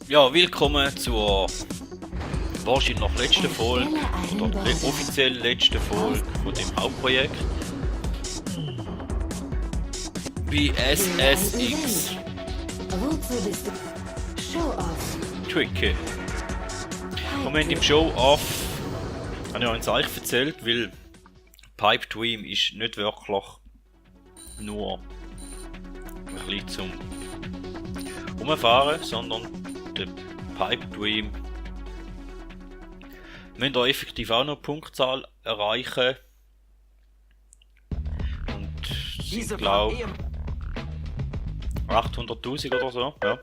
Ja, willkommen zur wahrscheinlich noch letzten Folge, oder offiziell letzten Folge von dem Hauptprojekt. Bei SSX. Wozu bist du? Show-off. Tricky. Moment, im Show-Off habe ich euch eigentlich erzählt, weil Pipe Dream ist nicht wirklich nur ein bisschen zum Rumfahren, sondern der Pipe Dream müsst ihr effektiv auch noch Punktzahl erreichen. Und ich glaube 800.000 oder so. Ja.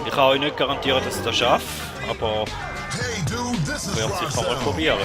Ich kann euch nicht garantieren, dass ich das schaffe, aber ich werde es sicher mal probieren.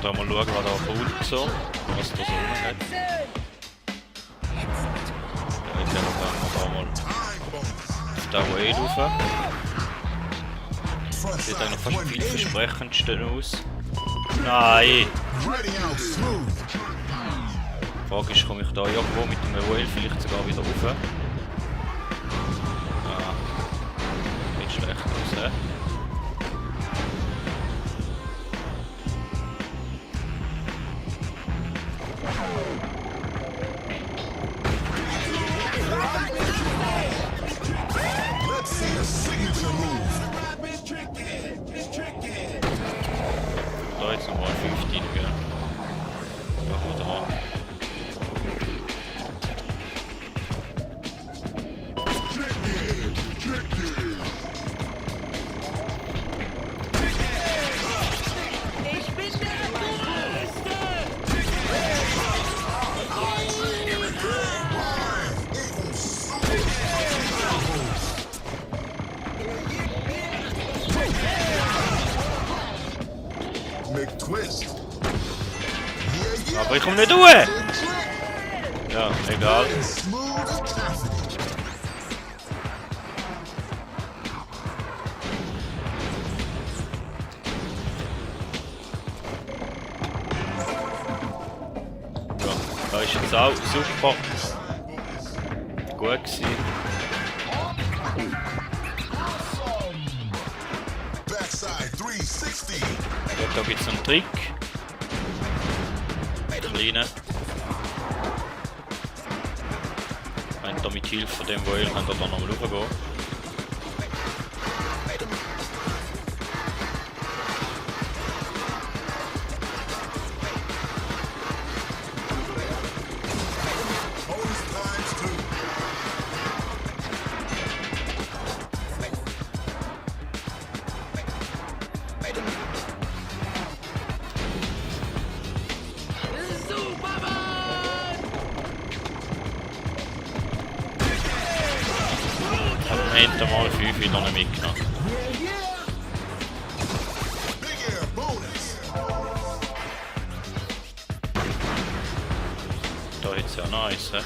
Da mal schauen, was da baut so, was da so hat. Ja, jetzt gehen wir mal auf den Wade rauf. Sieht eigentlich fast vielversprechendsten aus. Nein! Die Frage ist, komme ich da irgendwo mit dem Whale vielleicht sogar wieder rauf? Ah, sieht schlecht aus, hä? Da jetzt nochmal 15, gell? Machen wir da. Ich bin der Größte! Aber ich komme nicht durch! Ja, egal. Ja, da ist jetzt auch super gut gewesen. Da gibt es einen Trick. Kleinen. Wenn ihr mit Hilfe von dem Whale könnt ihr da nochmal raufgehen. Hinter mal 5 wieder nicht mitgenommen. Da ist ja nice, hä?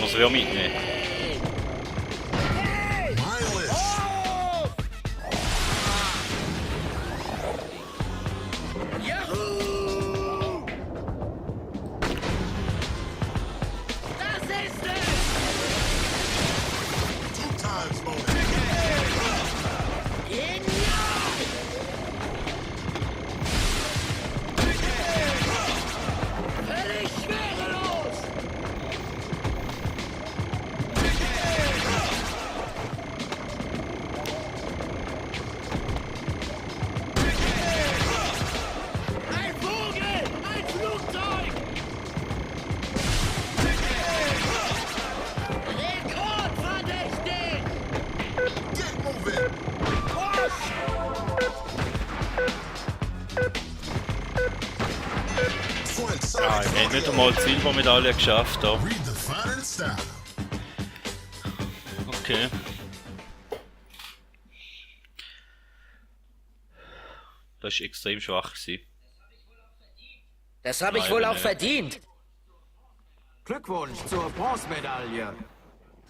Muss wir mitnehmen. Nein, wir haben nicht einmal die Silbermedaille geschafft da. Redefining style. Okay. Das war extrem schwach gewesen. Das habe ich Nein, wohl nein, auch nein. verdient. Glückwunsch zur Bronzemedaille.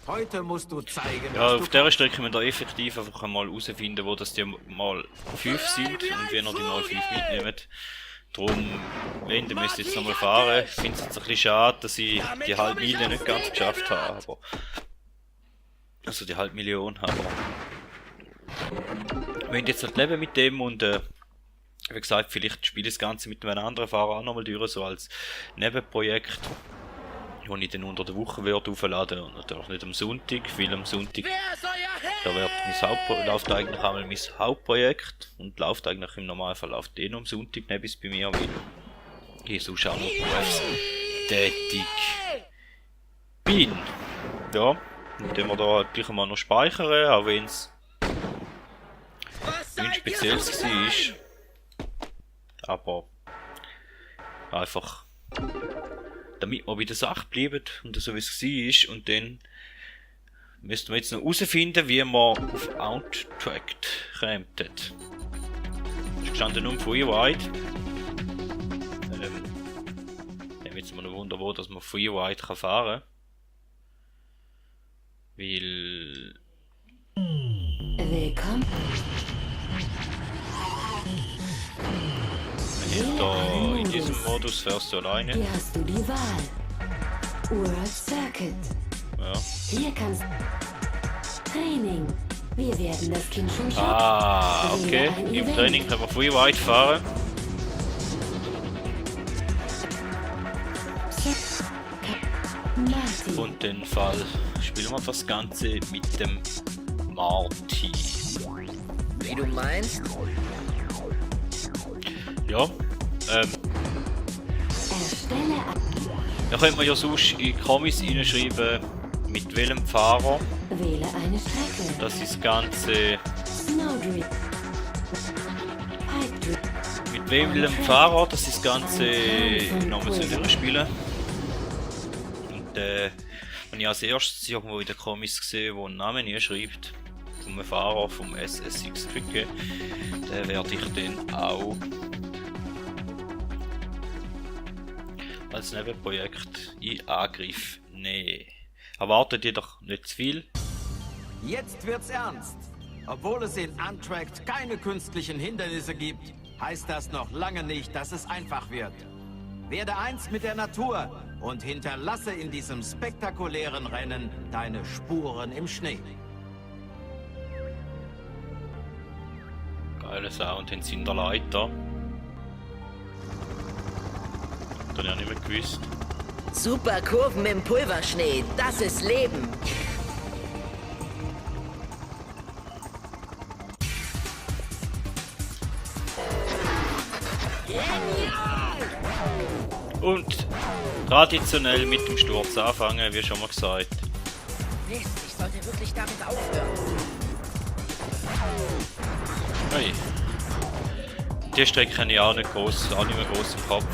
Heute musst du zeigen, Ja, was auf du dieser Strecke müssen wir effektiv einfach einmal herausfinden, wo das die mal 5 sind und wie wir die mal 5 mitnehmen. Darum, wenn, dann müsst ihr jetzt nochmal fahren. Ich finde es jetzt ein bisschen schade, dass ich die halbe Mille nicht ganz geschafft habe. Aber also die halbe Million, aber wir wollen jetzt halt leben mit dem und wie gesagt, vielleicht spiele ich das Ganze mit einem anderen Fahrer auch nochmal durch, so als Nebenprojekt, wo ich dann unter der Woche werde aufladen und natürlich nicht am Sonntag, weil am Sonntag Wer ist euer Held? da läuft eigentlich einmal mein Hauptprojekt und läuft eigentlich im Normalfall läuft eh noch am Sonntag neben es bei mir, weil ich sonst auch noch berufstätig bin. Ja, und dann wir da halt gleich mal noch speichern, auch wenn es Was nichts seid ihr Spezielles so klein? war. Aber einfach damit wir bei der Sache bleiben und so wie es war. Und dann müssten wir jetzt noch herausfinden, wie man auf Outtracked kommt. Es ist gestanden nur Free Ride. Dann wird es mir noch wundern, wo dass man Free Ride fahren kann. Weil Willkommen. da in diesem Modus fährst du alleine. Hier hast du die Wahl. World Circuit. Ja. Hier kannst Training. Wir werden das Kind schon schaffen. Ah, okay. Im Training können wir Free Ride fahren. Martin. Und den Fall spielen wir das Ganze mit dem Marty. Wie du meinst? Ja, Erstelle da könnte man ja sonst in die Kommis reinschreiben, mit welchem Fahrer, Wähle eine Strecke. das ist das Ganze, Snowdrift. Pipe Drift. mit welchem Fahrer, das ist das Ganze nochmal spielen. Und wenn ich als erstes irgendwo in den Kommis gesehen, wo einen Namen hier schreibt, vom Fahrer vom SSX Quick, den werde ich dann auch als Nebenprojekt in Angriff nehmen. Erwartet jedoch nicht zu viel. Jetzt wird's ernst. Obwohl es in Untracked keine künstlichen Hindernisse gibt, heißt das noch lange nicht, dass es einfach wird. Werde eins mit der Natur und hinterlasse in diesem spektakulären Rennen deine Spuren im Schnee. Geile Sound, haben sie in der Leiter. Das habe ich nicht mehr gewusst. Super Kurven im Pulverschnee, das ist Leben. Und traditionell mit dem Sturz anfangen, wie schon mal gesagt. Mist, ich sollte wirklich damit aufhören. Hey. Die Strecke habe ich auch nicht mehr groß im Kopf.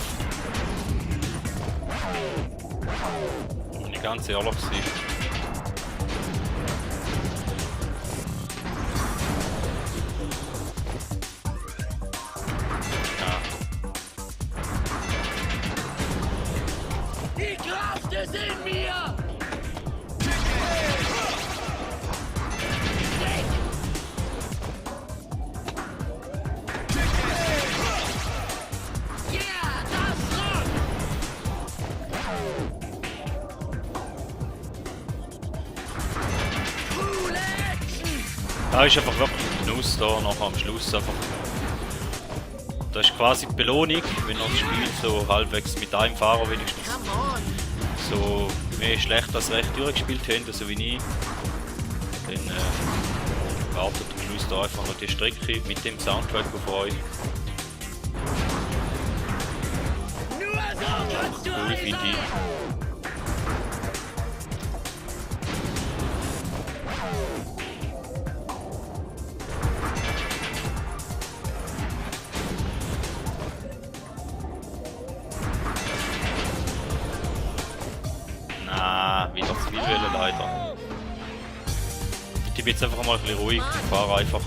Wenn ich ganz ehrlich bin. Ja. Die Kraft ist in mir! Yeah, das rockt! Coole Action! Da ist einfach wirklich ein Genuss da, nachher am Schluss einfach. Das ist quasi die Belohnung, wenn wir das Spiel so halbwegs mit einem Fahrer wenigstens Come on! so mehr schlecht als recht durchgespielt haben, so wie ich. Dann wartet am Schluss da einfach noch die Strecke mit dem Soundtrack auf euch. Nur so kannst du Cool finde ich. zu viel wollen, leider. Ich bin jetzt einfach mal ein bisschen ruhig und fahre einfach.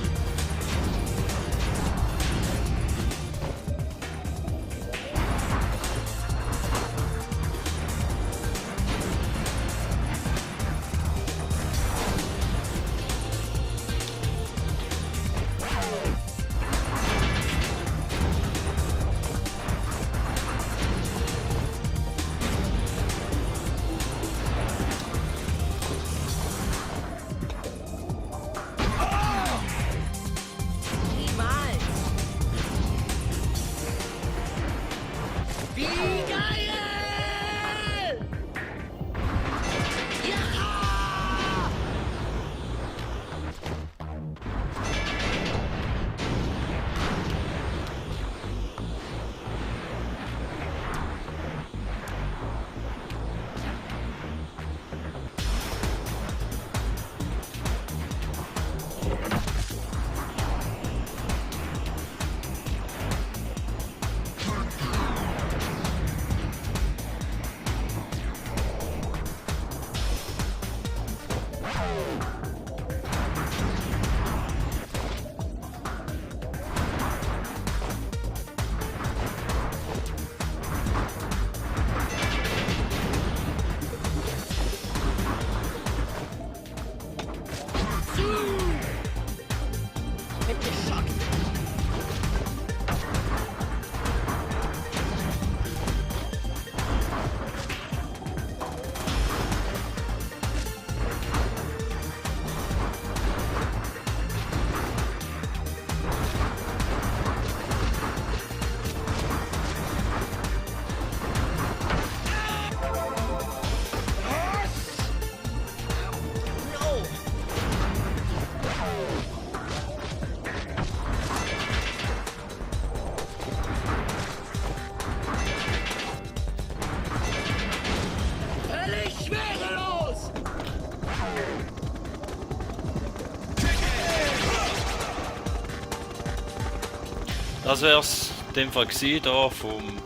Das wär's in dem Fall gewesen, da von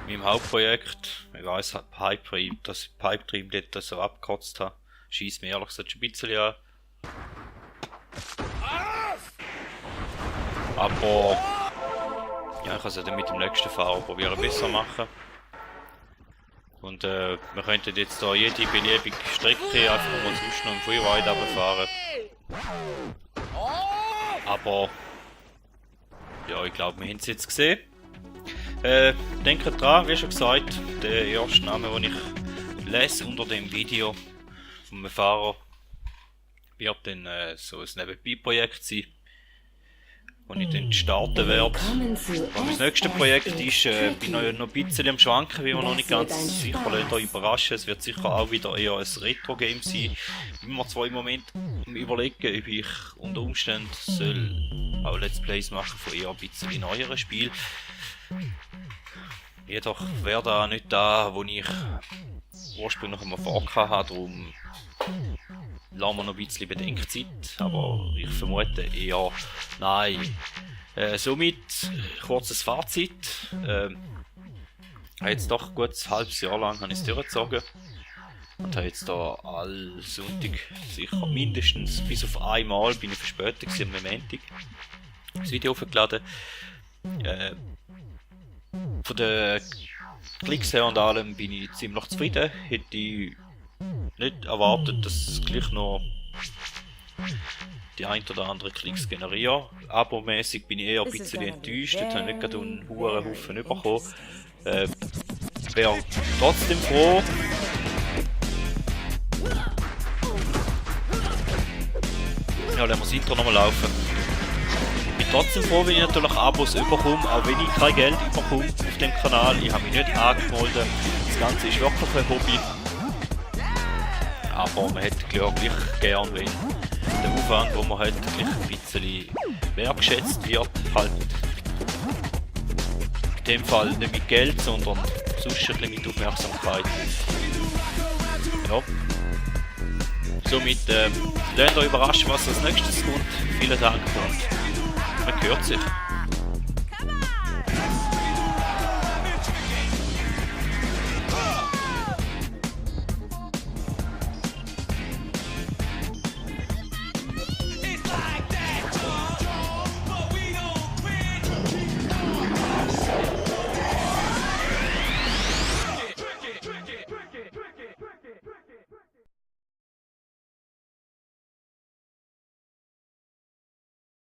meinem Hauptprojekt. Ich weiss, dass ich Pipe Dream dort so abgekotzt habe. Schießt mir ehrlich gesagt schon ein bisschen an. Aber ja, ich kann es ja dann mit dem nächsten Fahrer probieren besser machen. Und wir könnten jetzt da jede beliebige Strecke einfach mal sonst noch im Freeride runterfahren. Aber ja, ich glaube, wir haben es jetzt gesehen. Denkt dran, wie schon gesagt, der erste Name, den ich lese unter dem Video vom Fahrer, wird dann so ein Nebenbei-Projekt sein, das ich dann starten werde. Und mein nächstes Projekt ist, bin noch ein bisschen am Schwanken, wie wir noch nicht ganz sicher, lasst euch überraschen. Es wird sicher auch wieder eher ein Retro-Game sein. Ich bin mir zwar im Moment überlegen, ob ich unter Umständen soll auch Let's Plays machen von eher ein bisschen neueren Spielen. Jedoch wäre da nicht da, wo ich ursprünglich einmal vorgehabt habe, darum lassen wir noch ein bisschen Bedenkzeit, aber ich vermute eher nein. Somit, kurzes Fazit. Jetzt doch ein gutes halbes Jahr lang habe ich es durchgezogen und habe jetzt da all Sonntag sicher mindestens bis auf einmal bin ich verspätet gewesen, am Montag das Video hochgeladen. Von den Klicks her und allem bin ich ziemlich zufrieden. Hätte ich nicht erwartet, dass es gleich noch die ein oder andere Klicks generieren. Abo-mäßig bin ich eher ein bisschen enttäuscht. Dort habe ich nicht gerade einen hohen Haufen bekommen. Wäre trotzdem froh. Ja, lassen wir das Intro nochmal laufen. Ich bin trotzdem froh, wenn ich natürlich Abos bekomme, auch wenn ich kein Geld bekomme auf dem Kanal. Ich habe mich nicht angemeldet. Das Ganze ist wirklich ein Hobby. Aber man hätte gleich gern, wenn der Aufwand, den man hat, gleich ein bisschen wertgeschätzt wird. Halt in dem Fall nicht mit Geld, sondern sonst ein bisschen mit Aufmerksamkeit. Ja. Somit lasst euch überraschen, was als nächstes kommt. Vielen Dank und man hört sich.